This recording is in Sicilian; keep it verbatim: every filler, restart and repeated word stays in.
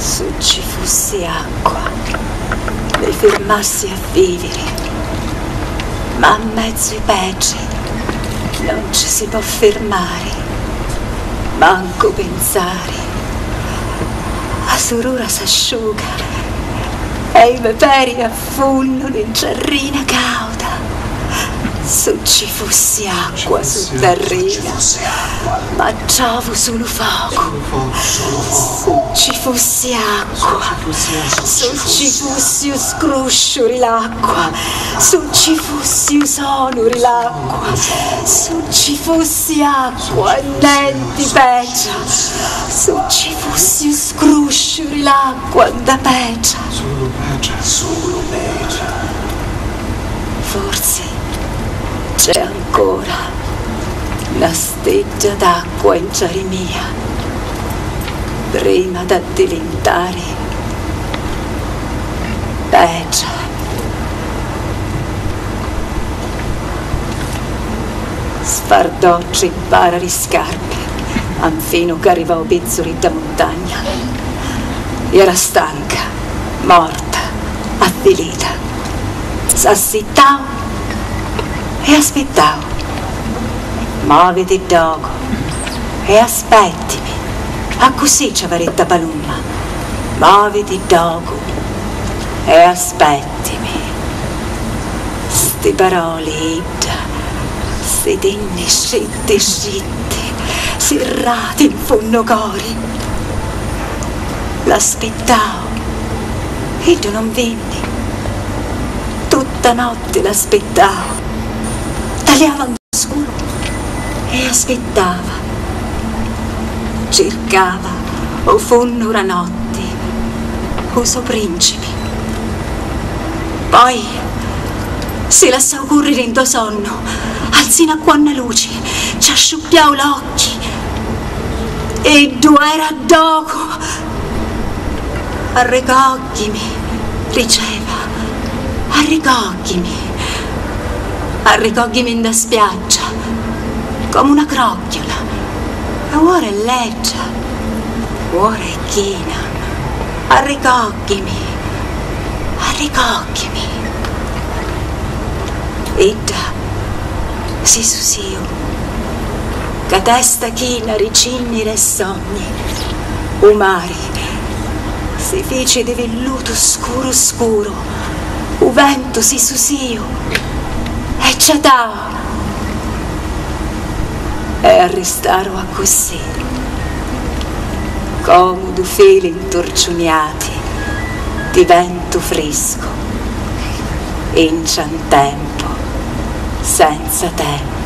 Su ci fussi acqua, mi firmassi a viviri, ma 'n mezzu i petri non ci si pò firmari, mancu pinsari. A surura s'asciuga e i me peri affunnunu in trarrina cauda. Su ci fussi acqua sutta rina, ma trovu sulu focu. Su ci fussi acqua, su ci fussi u scrusciu ri l'acqua, su ci fussi u sonu ri l'acqua, su ci fussi acqua e nenti petra, su ci fussi u scrusciu ri l'acqua nta petra. Sulu petra, sulu petra. Forsi c'è ancora na stidda d'acqua in ciarimia, prima d'addivintari petra. Sfardò tri para ri scarpi, anfinu c'arrivò u pizzuri dda muntagna. Era stanca, morta, avvilita. S'assittau e aspittau. Moviti ddocu e aspettimi, accussì ci avaretta Palumma. Moviti ddocu e aspettimi. Sti paroli idda si tinni stritti stritti, sirrati 'n funnu cori. L'aspittau, iddu non vinni. Tutta notti l'aspittau. Taliava 'n scuru e aspittava. Circava o funnu ra notti u so principi. Poi si lassau curriri nto sonnu, alzinu a quanna luci, ci asciuppiau l'occhi. Iddu era ddocu. Arricogghimi, diceva, arricogghimi, arricogghimi nda spiaggia, comu na crocchiola. E ora è ledda, ora è china. Arricogghimi, arricogghimi. Idda si susìu, ca testa china ri cinniri e sogni. U mari si fici di villutu scuru scuru, u ventu si susìu e ciatau. E arristaru accussì, comu du fili nturciuniati di ventu friscu, intra 'n tempu senza tempu.